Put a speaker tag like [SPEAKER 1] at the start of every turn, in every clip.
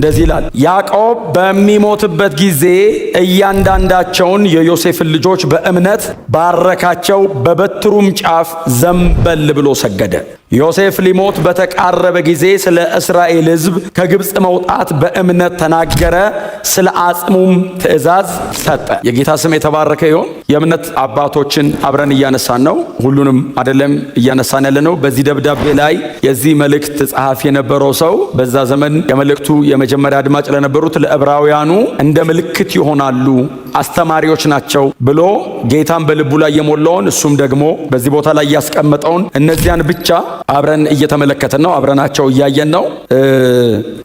[SPEAKER 1] እንደዚህ ይላል። ያዕቆብ በሚሞትበት ጊዜ እያንዳንዳቸውን የዮሴፍን ልጆች በእምነት ባረካቸው፣ በበትሩም ጫፍ ዘንበል ብሎ ሰገደ። ዮሴፍ ሊሞት በተቃረበ ጊዜ ስለ እስራኤል ሕዝብ ከግብፅ መውጣት በእምነት ተናገረ፣ ስለ አጽሙም ትእዛዝ ሰጠ። የጌታ ስም የተባረከ ይሁን። የእምነት አባቶችን አብረን እያነሳን ነው። ሁሉንም አይደለም እያነሳን ያለ ነው። በዚህ ደብዳቤ ላይ የዚህ መልእክት ጸሐፊ የነበረው ሰው በዛ ዘመን የመልእክቱ የመጀመሪያ አድማጭ ለነበሩት ለዕብራውያኑ እንደ ምልክት ይሆናሉ፣ አስተማሪዎች ናቸው ብሎ ጌታን በልቡ ላይ የሞላውን እሱም ደግሞ በዚህ ቦታ ላይ ያስቀመጠውን እነዚያን ብቻ አብረን እየተመለከትን ነው። አብረናቸው እያየን ነው።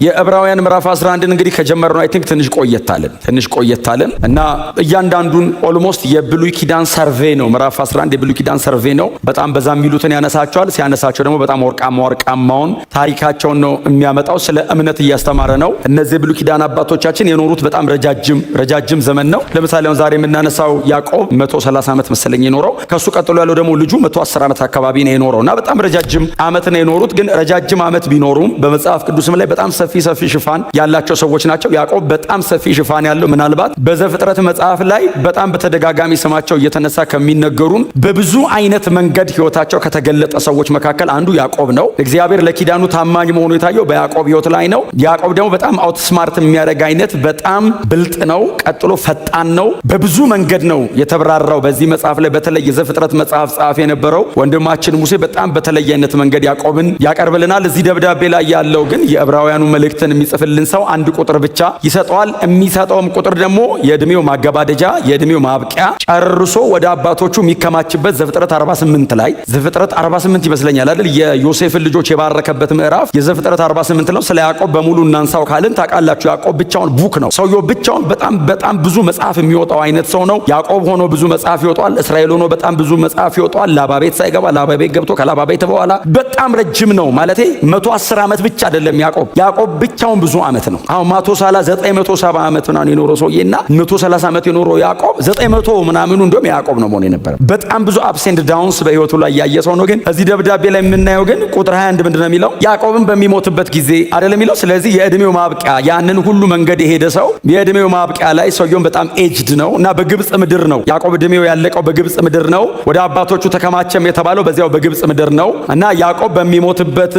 [SPEAKER 1] የዕብራውያን ምዕራፍ 11ን እንግዲህ ከጀመርነው I think ትንሽ ቆየታልን ትንሽ ቆየታልን እና እያንዳንዱን almost የብሉይ ኪዳን survey ነው። ምዕራፍ 11 የብሉይ ኪዳን survey ነው። በጣም በዛ የሚሉትን ያነሳቸዋል። ሲያነሳቸው ደግሞ በጣም ወርቃማ ወርቃማውን ታሪካቸውን ነው የሚያመጣው። ስለ እምነት እያስተማረ ነው። እነዚህ የብሉይ ኪዳን አባቶቻችን የኖሩት በጣም ረጃጅም ረጃጅም ዘመን ነው። ለምሳሌ አሁን ዛሬ የምናነሳው ያዕቆብ 130 ዓመት መሰለኝ የኖረው። ከሱ ቀጥሎ ያለው ደግሞ ልጁ 110 ዓመት አካባቢ ነው የኖረው እና በጣም ረጃጅም ዓመት ነው የኖሩት። ግን ረጃጅም ዓመት ቢኖሩም በመጽሐፍ ቅዱስም ላይ በጣም ሰፊ ሰፊ ሽፋን ያላቸው ሰዎች ናቸው። ያዕቆብ በጣም ሰፊ ሽፋን ያለው፣ ምናልባት በዘፍጥረት መጽሐፍ ላይ በጣም በተደጋጋሚ ስማቸው እየተነሳ ከሚነገሩን፣ በብዙ አይነት መንገድ ሕይወታቸው ከተገለጠ ሰዎች መካከል አንዱ ያዕቆብ ነው። እግዚአብሔር ለኪዳኑ ታማኝ መሆኑ የታየው በያዕቆብ ሕይወት ላይ ነው። ያዕቆብ ደግሞ በጣም outsmart የሚያደርግ አይነት በጣም ብልጥ ነው። ቀጥሎ ፈጣን ነው። በብዙ መንገድ ነው የተብራራው በዚህ መጽሐፍ ላይ። በተለይ የዘፍጥረት መጽሐፍ ጸሐፊ የነበረው ወንድማችን ሙሴ በጣም በተለየ አይነት መንገድ ያዕቆብን ያቀርብልናል። እዚህ ደብዳቤ ላይ ያለው ግን የዕብራውያኑ መልእክትን የሚጽፍልን ሰው አንድ ቁጥር ብቻ ይሰጠዋል። የሚሰጠውም ቁጥር ደግሞ የዕድሜው ማገባደጃ፣ የዕድሜው ማብቂያ፣ ጨርሶ ወደ አባቶቹ የሚከማችበት ዘፍጥረት 48 ላይ፣ ዘፍጥረት 48 ይመስለኛል አይደል? የዮሴፍን ልጆች የባረከበት ምዕራፍ የዘፍጥረት 48 ነው። ስለ ያዕቆብ በሙሉ እናንሳው ካልን ታውቃላችሁ፣ ያዕቆብ ብቻውን book ነው። ሰውየው ብቻውን በጣም በጣም ብዙ መጽሐፍ የሚወጣው አይነት ሰው ነው። ያዕቆብ ሆኖ ብዙ መጽሐፍ ይወጣዋል። እስራኤል ሆኖ በጣም ብዙ መጽሐፍ ይወጣዋል። ላባ ቤት ሳይገባ፣ ላባ ቤት ገብቶ፣ ከላባ ቤት በኋላ በጣም ረጅም ነው። ማለቴ 110 ዓመት ብቻ አይደለም ያዕቆብ። ያዕቆብ ብቻውን ብዙ ዓመት ነው። አሁን ማቱሳላ 970 ዓመት ምናምን የኖረው ሰውዬና 130 ዓመት የኖረው ያዕቆብ፣ 900 ምናምኑ እንደውም ያዕቆብ ነው መሆን የነበረ። በጣም ብዙ ups and downs በህይወቱ ላይ ያየ ሰው ነው። ግን እዚህ ደብዳቤ ላይ የምናየው ግን ቁጥር 21 ምንድን ነው የሚለው? ያዕቆብም በሚሞትበት ጊዜ አይደለም የሚለው። ስለዚህ የዕድሜው ማብቂያ፣ ያንን ሁሉ መንገድ የሄደ ሰው የዕድሜው ማብቂያ ላይ ሰውየውን በጣም aged ነው እና በግብፅ ምድር ነው ያዕቆብ ዕድሜው ያለቀው፣ በግብፅ ምድር ነው። ወደ አባቶቹ ተከማቸም የተባለው በዚያው በግብፅ ምድር ነው እና ያዕቆብ በሚሞትበት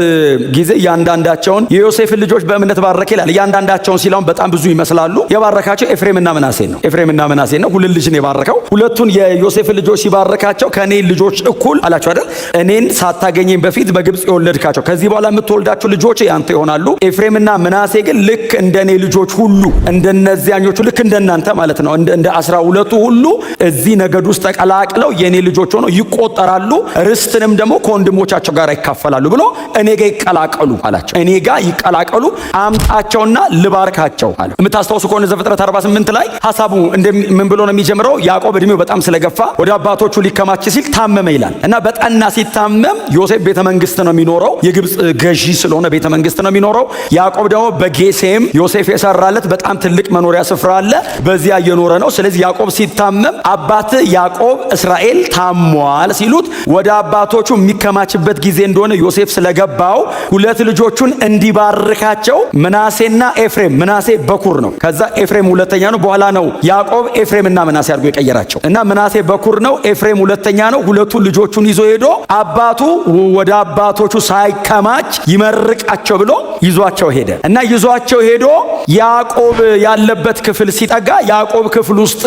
[SPEAKER 1] ጊዜ እያንዳንዳቸውን የዮሴፍን ልጆች በእምነት ባረከ ይላል። እያንዳንዳቸውን ሲለውን በጣም ብዙ ይመስላሉ። የባረካቸው ኤፍሬምና ምናሴ ነው። ኤፍሬምና ምናሴ ነው። ሁለት ልጅ ነው የባረከው። ሁለቱን የዮሴፍን ልጆች ሲባረካቸው ከእኔ ልጆች እኩል አላቸው አይደል? እኔን ሳታገኘኝ በፊት በግብፅ የወለድካቸው፣ ከዚህ በኋላ የምትወልዳቸው ልጆች ያንተ ይሆናሉ። ኤፍሬምና ምናሴ ግን ልክ እንደ እኔ ልጆች ሁሉ፣ እንደነዚያኞቹ፣ ልክ እንደናንተ ማለት ነው፣ እንደ 12ቱ ሁሉ እዚህ ነገድ ውስጥ ተቀላቅለው የእኔ ልጆች ሆነው ይቆጠራሉ፣ ርስትንም ደግሞ ከወንድሞቻቸው ጋር ይካፈላሉ ብሎ እኔ ጋር ይቀላቀሉ አላቸው። እኔ ጋር ይቀላቀሉ፣ አምጣቸውና ልባርካቸው አለ። የምታስታውሱ ከሆነ ዘፍጥረት 48 ላይ ሀሳቡ ምን ብሎ ነው የሚጀምረው? ያዕቆብ እድሜው በጣም ስለገፋ ወደ አባቶቹ ሊከማች ሲል ታመመ ይላል እና በጠና ሲታመም ዮሴፍ ቤተ መንግስት ነው የሚኖረው፣ የግብፅ ገዢ ስለሆነ ቤተ መንግስት ነው የሚኖረው። ያዕቆብ ደግሞ በጌሴም ዮሴፍ የሰራለት በጣም ትልቅ መኖሪያ ስፍራ አለ፣ በዚያ እየኖረ ነው። ስለዚህ ያዕቆብ ሲታመም አባት ያዕቆብ እስራኤል ታሟል ሲሉት ወደ አባቶቹ የሚከማችበት ጊዜ እንደሆነ ዮሴፍ ስለገባው ሁለት ልጆቹን እንዲባርካቸው ምናሴና ኤፍሬም፣ ምናሴ በኩር ነው። ከዛ ኤፍሬም ሁለተኛ ነው። በኋላ ነው ያዕቆብ ኤፍሬምና ምናሴ አድርጎ የቀየራቸው እና ምናሴ በኩር ነው፣ ኤፍሬም ሁለተኛ ነው። ሁለቱን ልጆቹን ይዞ ሄዶ አባቱ ወደ አባቶቹ ሳይከማች ይመርቃቸው ብሎ ይዟቸው ሄደ እና ይዟቸው ሄዶ ያዕቆብ ያለበት ክፍል ሲጠጋ ያዕቆብ ክፍል ውስጥ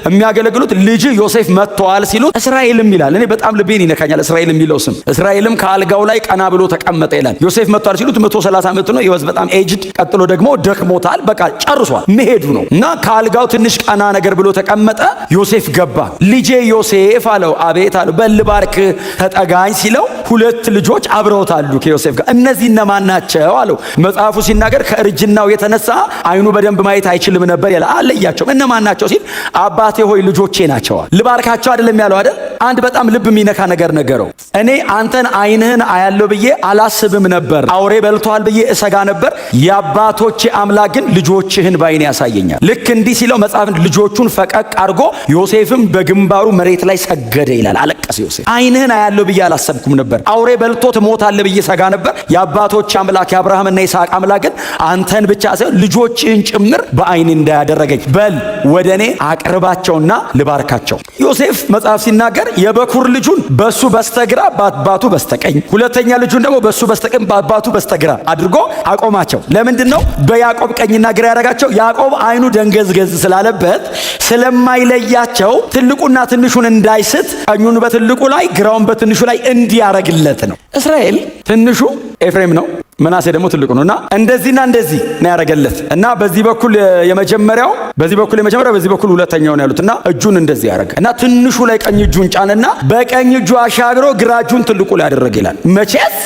[SPEAKER 1] የሚያገለግሉት ልጅ ዮሴፍ መጥተዋል ሲሉት እስራኤልም ይላል። እኔ በጣም ልቤን ይነካኛል እስራኤል የሚለው ስም። እስራኤልም ከአልጋው ላይ ቀና ብሎ ተቀመጠ ይላል። ዮሴፍ መጥቷል ሲሉት 130 ዓመቱ ነው። He was በጣም aged። ቀጥሎ ደግሞ ደክሞታል። በቃ ጨርሷል፣ መሄዱ ነው እና ከአልጋው ትንሽ ቀና ነገር ብሎ ተቀመጠ። ዮሴፍ ገባ። ልጄ ዮሴፍ አለው። አቤት አለው። በል ልባርክህ ተጠጋኝ ሲለው ሁለት ልጆች አብረውታሉ ከዮሴፍ ጋር። እነዚህ እነማን ናቸው አለው። መጽሐፉ ሲናገር ከእርጅናው የተነሳ አይኑ በደንብ ማየት አይችልም ነበር ይላል። አለያቸውም። እነማን ናቸው ሲል አባቴ ሆይ ልጆቼ ናቸው። ልባርካቸው አይደለም ያለው አይደል? አንድ በጣም ልብ የሚነካ ነገር ነገረው። እኔ አንተን ዓይንህን አያለው ብዬ አላስብም ነበር፣ አውሬ በልቶሃል ብዬ እሰጋ ነበር። የአባቶቼ አምላክ ግን ልጆችህን በዓይኔ ያሳየኛል። ልክ እንዲህ ሲለው መጽሐፍ ልጆቹን ፈቀቅ አድርጎ ዮሴፍም በግንባሩ መሬት ላይ ሰገደ ይላል። አለቀሰ ዮሴፍ። ዓይንህን አያለው ብዬ አላሰብኩም ነበር፣ አውሬ በልቶ ትሞታለህ ብዬ ሰጋ ነበር። የአባቶቼ አምላክ የአብርሃምና የይስሐቅ አምላክ ግን አንተን ብቻ ሳይሆን ልጆችህን ጭምር በዓይኔ እንዳያደረገኝ በል ወደ እኔ አቅርባቸውና ልባርካቸው። ዮሴፍ መጽሐፍ ሲናገር የበኩር ልጁን በሱ በስተግራ በአባቱ በስተቀኝ፣ ሁለተኛ ልጁን ደግሞ በሱ በስተቀኝ በአባቱ በስተግራ አድርጎ አቆማቸው። ለምንድን ነው በያዕቆብ ቀኝና ግራ ያደረጋቸው? ያዕቆብ ዓይኑ ደንገዝገዝ ስላለበት ስለማይለያቸው ትልቁና ትንሹን እንዳይስት ቀኙን በትልቁ ላይ ግራውን በትንሹ ላይ እንዲያረግለት ነው። እስራኤል ትንሹ ኤፍሬም ነው፣ ምናሴ ደግሞ ትልቁ ነው እና እንደዚህና እንደዚህ ነው ያደረገለት እና በዚህ በኩል የመጀመሪያው፣ በዚህ በኩል የመጀመሪያው፣ በዚህ በኩል ሁለተኛው ነው ያሉት እና እጁን እንደዚህ ያደረገ እና ትንሹ ላይ ቀኝ እጁን ጫነና በቀኝ እጁ አሻግሮ ግራ እጁን ትልቁ ላይ ያደረገ ይላል። መቼስ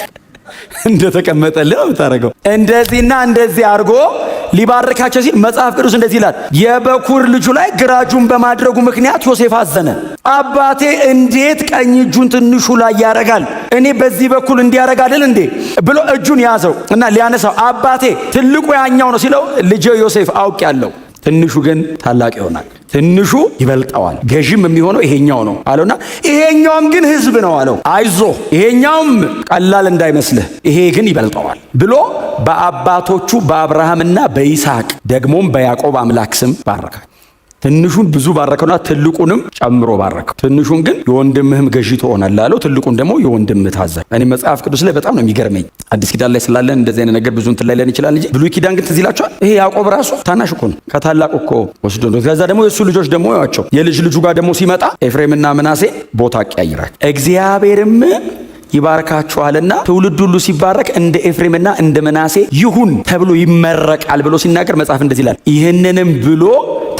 [SPEAKER 1] እንደተቀመጠልህ ነው የምታደርገው። እንደዚህና እንደዚህ አድርጎ ሊባርካቸው ሲል መጽሐፍ ቅዱስ እንደዚህ ይላል። የበኩር ልጁ ላይ ግራ እጁን በማድረጉ ምክንያት ዮሴፍ አዘነ። አባቴ እንዴት ቀኝ እጁን ትንሹ ላይ ያደርጋል? እኔ በዚህ በኩል እንዲያደርግ አይደል እንዴ ብሎ እጁን ያዘው እና ሊያነሳው አባቴ ትልቁ ያኛው ነው ሲለው፣ ልጄ ዮሴፍ አውቄያለሁ፣ ትንሹ ግን ታላቅ ይሆናል፣ ትንሹ ይበልጠዋል፣ ገዥም የሚሆነው ይሄኛው ነው አለውና ይሄኛውም ግን ሕዝብ ነው አለው። አይዞ ይሄኛውም ቀላል እንዳይመስልህ፣ ይሄ ግን ይበልጠዋል ብሎ በአባቶቹ በአብርሃምና በይስሐቅ ደግሞም በያዕቆብ አምላክ ስም ባረካቸው። ትንሹን ብዙ ባረከውና ትልቁንም ጨምሮ ባረከው። ትንሹን ግን የወንድምህም ገዢ ትሆናለህ አለው። ትልቁን ደግሞ የወንድምህ ታዛዥ። እኔ መጽሐፍ ቅዱስ ላይ በጣም ነው የሚገርመኝ። አዲስ ኪዳን ላይ ስላለን እንደዚህ አይነት ነገር ብዙ እንትን ላይ ለን ይችላል እንጂ ብሉይ ኪዳን ግን ትዝ ይላችኋል። ይሄ ያዕቆብ ራሱ ታናሽ እኮ ነው፣ ከታላቁ እኮ ወስዶ ነው። ከዛ ደግሞ የእሱ ልጆች ደግሞ ያቸው የልጅ ልጁ ጋር ደግሞ ሲመጣ ኤፍሬምና ምናሴ ቦታ አቀያይራቸው። እግዚአብሔርም ይባርካችኋልና ትውልድ ሁሉ ሲባረክ እንደ ኤፍሬምና እንደ ምናሴ ይሁን ተብሎ ይመረቃል ብሎ ሲናገር መጽሐፍ እንደዚህ ይላል። ይህንንም ብሎ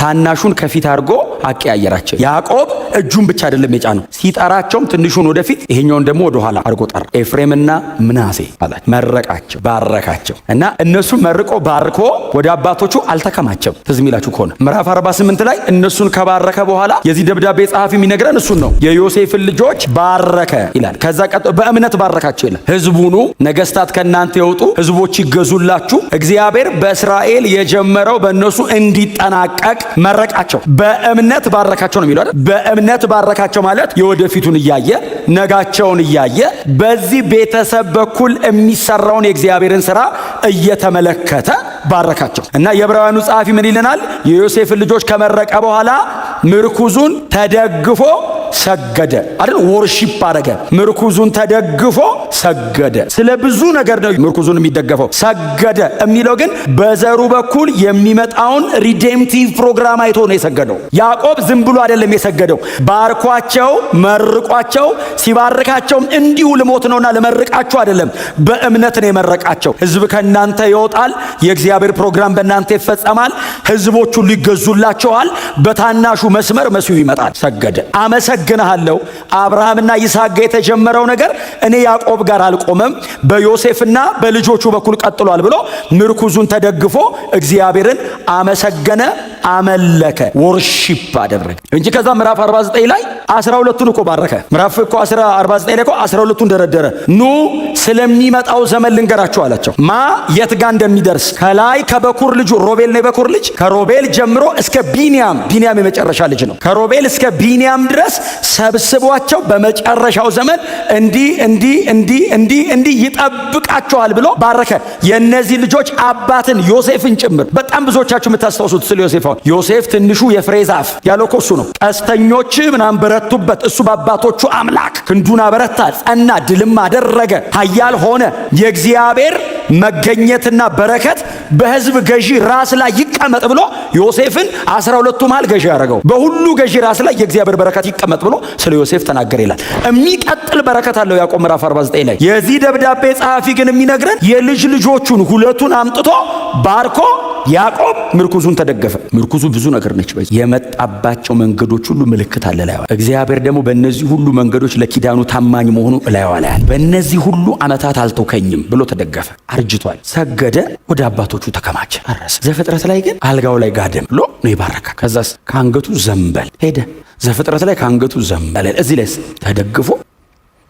[SPEAKER 1] ታናሹን ከፊት አድርጎ አቀያየራቸው። ያዕቆብ እጁን ብቻ አይደለም የጫነው፣ ሲጠራቸውም ትንሹን ወደፊት ይሄኛውን ደግሞ ወደኋላ አድርጎ ጠራ። ኤፍሬምና ምናሴ አላቸው። መረቃቸው፣ ባረካቸው እና እነሱ መርቆ ባርኮ ወደ አባቶቹ አልተከማቸም። ትዝ የሚላችሁ ከሆነ ምዕራፍ 48 ላይ እነሱን ከባረከ በኋላ የዚህ ደብዳቤ ጸሐፊ የሚነግረን እሱን ነው። የዮሴፍን ልጆች ባረከ ይላል። ከዛ ቀጥሎ በእምነት ባረካቸው ይላል። ህዝቡኑ ነገስታት ከእናንተ የወጡ ህዝቦች ይገዙላችሁ፣ እግዚአብሔር በእስራኤል የጀመረው በእነሱ እንዲጠናቀቅ መረቃቸው። በእምነት ባረካቸው ነው የሚለው አይደል? በእምነት ባረካቸው ማለት የወደፊቱን እያየ፣ ነጋቸውን እያየ፣ በዚህ ቤተሰብ በኩል የሚሰራውን የእግዚአብሔርን ስራ እየተመለከተ ባረካቸው። እና የዕብራውያኑ ጸሐፊ ምን ይለናል? የዮሴፍን ልጆች ከመረቀ በኋላ ምርኩዙን ተደግፎ ሰገደ አይደል? Worship አደረገ። ምርኩዙን ተደግፎ ሰገደ። ስለ ብዙ ነገር ነው ምርኩዙን የሚደገፈው። ሰገደ የሚለው ግን በዘሩ በኩል የሚመጣውን redemptive program አይቶ ነው የሰገደው። ያዕቆብ ዝም ብሎ አይደለም የሰገደው። ባርኳቸው፣ መርቋቸው። ሲባርካቸውም እንዲሁ ልሞት ነውና ልመርቃችሁ አይደለም፣ በእምነት ነው የመረቃቸው። ህዝብ ከእናንተ ይወጣል፣ የእግዚአብሔር ፕሮግራም በእናንተ ይፈጸማል፣ ህዝቦቹ ሊገዙላቸዋል። በታናሹ መስመር መሲሁ ይመጣል። ሰገደ። አመሰግንሃለሁ። አብርሃምና ይስሐቅ ጋር የተጀመረው ነገር እኔ ያዕቆብ ጋር አልቆመም፣ በዮሴፍና በልጆቹ በኩል ቀጥሏል ብሎ ምርኩዙን ተደግፎ እግዚአብሔርን አመሰገነ፣ አመለከ፣ worship አደረገ እንጂ ከዛ ምዕራፍ 49 ላይ 12ቱን እኮ ባረከ። ምዕራፍ እኮ 49 ላይ እኮ 12ቱን ደረደረ። ኑ ስለሚመጣው ዘመን ልንገራችሁ አላቸው። ማ የት ጋር እንደሚደርስ ከላይ ከበኩር ልጁ ሮቤል ነው የበኩር ልጅ፣ ከሮቤል ጀምሮ እስከ ቢንያም፣ ቢንያም የመጨረሻ ልጅ ነው። ከሮቤል እስከ ቢንያም ድረስ ሰብስቧቸው በመጨረሻው ዘመን እንዲህ እንዲህ እንዲህ እንዲህ እንዲህ ይጠብቃቸዋል ብሎ ባረከ። የእነዚህ ልጆች አባትን ዮሴፍን ጭምር። በጣም ብዙዎቻችሁ የምታስታውሱት ስለ ዮሴፍ፣ አሁን ዮሴፍ ትንሹ የፍሬ ዛፍ ያለው እኮ እሱ ነው። ቀስተኞች ምናምን በረቱበት፣ እሱ በአባቶቹ አምላክ ክንዱን አበረታ፣ ጸና፣ ድልም አደረገ፣ ኃያል ሆነ። የእግዚአብሔር መገኘትና በረከት በሕዝብ ገዢ ራስ ላይ ይቀመጥ ብሎ ዮሴፍን 12ቱ መሃል ገዢ ያደረገው፣ በሁሉ ገዢ ራስ ላይ የእግዚአብሔር በረከት ይቀመጥ ብሎ ስለ ዮሴፍ ተናገረ ይላል። የሚቀጥል በረከት አለው ያዕቆብ ምዕራፍ 49 ላይ። የዚህ ደብዳቤ ጸሐፊ ግን የሚነግረን የልጅ ልጆቹን ሁለቱን አምጥቶ ባርኮ ያዕቆብ ምርኩዙን ተደገፈ። ምርኩዙ ብዙ ነገር ነች። የመጣባቸው መንገዶች ሁሉ ምልክት አለ ላይዋ። እግዚአብሔር ደግሞ በእነዚህ ሁሉ መንገዶች ለኪዳኑ ታማኝ መሆኑ እላይዋ ላይ አለ። በእነዚህ ሁሉ ዓመታት አልተውከኝም ብሎ ተደገፈ። አርጅቷል። ሰገደ። ወደ አባቶቹ ተከማቸ። አረሰ። ዘፍጥረት ላይ ግን አልጋው ላይ ጋደም ብሎ ነው የባረካ። ከዛስ ከአንገቱ ዘንበል ሄደ። ዘፍጥረት ላይ ከአንገቱ ዘንበል፣ እዚህ ላይ ተደግፎ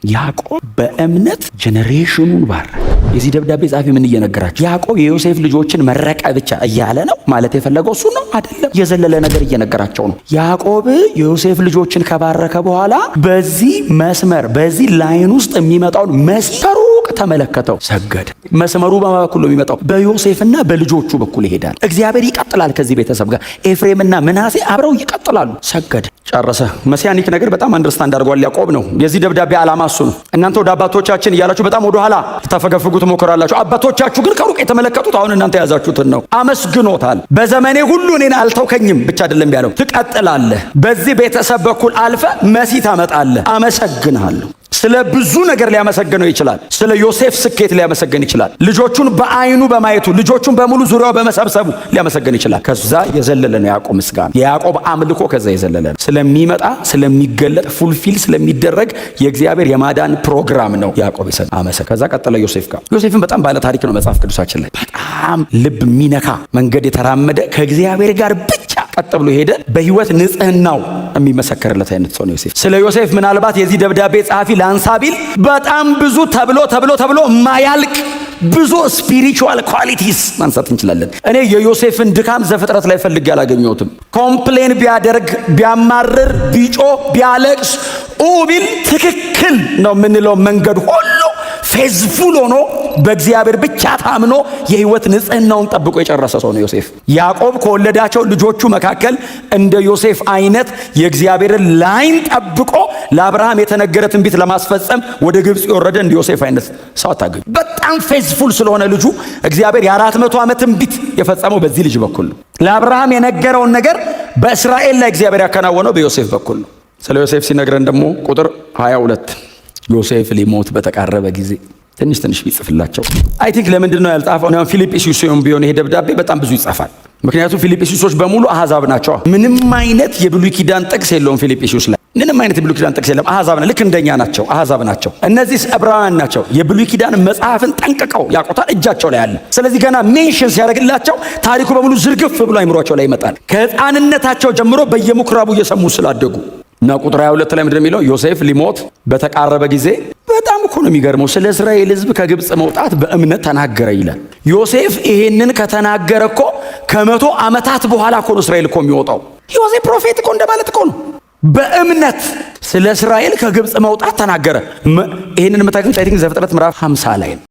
[SPEAKER 1] ያዕቆብ በእምነት generation ኑን ባረከ። የዚህ ደብዳቤ ጸሐፊ ምን እየነገራቸው? ያዕቆብ የዮሴፍ ልጆችን መረቀ ብቻ እያለ ነው ማለት የፈለገው እሱ ነው አይደለም። የዘለለ ነገር እየነገራቸው ነው። ያዕቆብ የዮሴፍ ልጆችን ከባረከ በኋላ በዚህ መስመር፣ በዚህ line ውስጥ የሚመጣውን መሲህ ከሩቅ ተመለከተው፣ ሰገደ። መስመሩ በማን በኩል ነው የሚመጣው? በዮሴፍና በልጆቹ በኩል ይሄዳል። እግዚአብሔር ይቀጥላል ከዚህ ቤተሰብ ጋር። ኤፍሬምና ምናሴ አብረው ይቀጥላሉ። ሰገደ፣ ጨረሰ። Messianic ነገር በጣም understand አድርጓል ያዕቆብ ነው። የዚህ ደብዳቤ ዓላማ እሱ ነው። እናንተ ወደ አባቶቻችን እያላችሁ በጣም ወደኋላ ልታፈገፍጉ ትሞክራላችሁ። አባቶቻችሁ ግን ከሩቅ የተመለከቱት አሁን እናንተ የያዛችሁትን ነው። አመስግኖታል። በዘመኔ ሁሉ እኔን አልተውከኝም ብቻ አይደለም ያለው፣ ትቀጥላለህ። በዚህ ቤተሰብ በኩል አልፈህ መሲህ ታመጣለህ። አመሰግንሃለሁ። ስለ ብዙ ነገር ሊያመሰግነው ይችላል። ስለ ዮሴፍ ስኬት ሊያመሰግን ይችላል። ልጆቹን በአይኑ በማየቱ፣ ልጆቹን በሙሉ ዙሪያው በመሰብሰቡ ሊያመሰግን ይችላል። ከዛ የዘለለ ነው ያዕቆብ ምስጋና። የያዕቆብ አምልኮ ከዛ የዘለለ ነው። ስለሚመጣ፣ ስለሚገለጥ፣ fulfill ስለሚደረግ የእግዚአብሔር የማዳን ፕሮግራም ነው ያዕቆብ የሰጠ አመሰ ከዛ ቀጠለ ዮሴፍ ጋር። ዮሴፍን በጣም ባለ ታሪክ ነው መጽሐፍ ቅዱሳችን ላይ። በጣም ልብ የሚነካ መንገድ የተራመደ፣ ከእግዚአብሔር ጋር ብቻ ቀጥ ብሎ ሄደ። በህይወት ንጽህናው የሚመሰከርለት አይነት ሰው ነው ዮሴፍ። ስለ ዮሴፍ ምናልባት የዚህ ደብዳቤ ጸሐፊ ላንሳ ቢል በጣም ብዙ ተብሎ ተብሎ ተብሎ ማያልቅ ብዙ spiritual qualities ማንሳት እንችላለን። እኔ የዮሴፍን ድካም ዘፍጥረት ላይ ፈልጌ አላገኘሁትም። Complain ቢያደርግ፣ ቢያማርር፣ ቢጮህ፣ ቢያለቅስ፣ ኡ ቢል ትክክል ነው የምንለው መንገድ ሁሉ faithful ሆኖ በእግዚአብሔር ብቻ ታምኖ የህይወት ንጽህናውን ጠብቆ የጨረሰ ሰው ነው ዮሴፍ። ያዕቆብ ከወለዳቸው ልጆቹ መካከል እንደ ዮሴፍ አይነት የእግዚአብሔርን line ጠብቆ ለአብርሃም የተነገረ ትንቢት ለማስፈጸም ወደ ግብፅ የወረደ እንደ ዮሴፍ አይነት ሰው አታገኙ። በጣም faithful ስለሆነ ልጁ እግዚአብሔር የ400 ዓመት ትንቢት የፈጸመው በዚህ ልጅ በኩል ነው። ለአብርሃም የነገረውን ነገር በእስራኤል ላይ እግዚአብሔር ያከናወነው በዮሴፍ በኩል ነው። ስለ ዮሴፍ ሲነግረን ደግሞ ቁጥር 22 ዮሴፍ ሊሞት በተቃረበ ጊዜ ትንሽ ትንሽ ቢጽፍላቸው I think ለምንድን ነው ያልጻፈው? ፊልጵስዩስም ቢሆን ይሄ ደብዳቤ በጣም ብዙ ይጻፋል። ምክንያቱም ፊልጵስዩሶች በሙሉ አሕዛብ ናቸው። ምንም አይነት የብሉይ ኪዳን ጥቅስ የለውም ፊልጵስዩስ ላይ፣ ምንም አይነት የብሉይ ኪዳን ጥቅስ የለም። አሕዛብ ልክ እንደኛ ናቸው፣ አሕዛብ ናቸው። እነዚህ ዕብራውያን ናቸው። የብሉይ ኪዳን መጽሐፍን ጠንቅቀው ያውቁታል፣ እጃቸው ላይ አለ። ስለዚህ ገና mention ሲያደርግላቸው ታሪኩ በሙሉ ዝርግፍ ብሎ አይምሯቸው ላይ ይመጣል። ከሕፃንነታቸው ጀምሮ በየምኩራቡ እየሰሙ ስላደጉ። እና ቁጥር 22 ላይ ምንድን ነው የሚለው? ዮሴፍ ሊሞት በተቃረበ ጊዜ፣ በጣም እኮ ነው የሚገርመው። ስለ እስራኤል ሕዝብ ከግብፅ መውጣት በእምነት ተናገረ ይላል። ዮሴፍ ይሄንን ከተናገረ እኮ ከ100 ዓመታት በኋላ እኮ ነው እስራኤል እኮ የሚወጣው። ዮሴፍ prophet እኮ እንደማለት እኮ ነው። በእምነት ስለ እስራኤል ከግብፅ መውጣት ተናገረ። ይሄንን የምታገኙት I think ዘፍጥረት ምዕራፍ 50 ላይ ነው።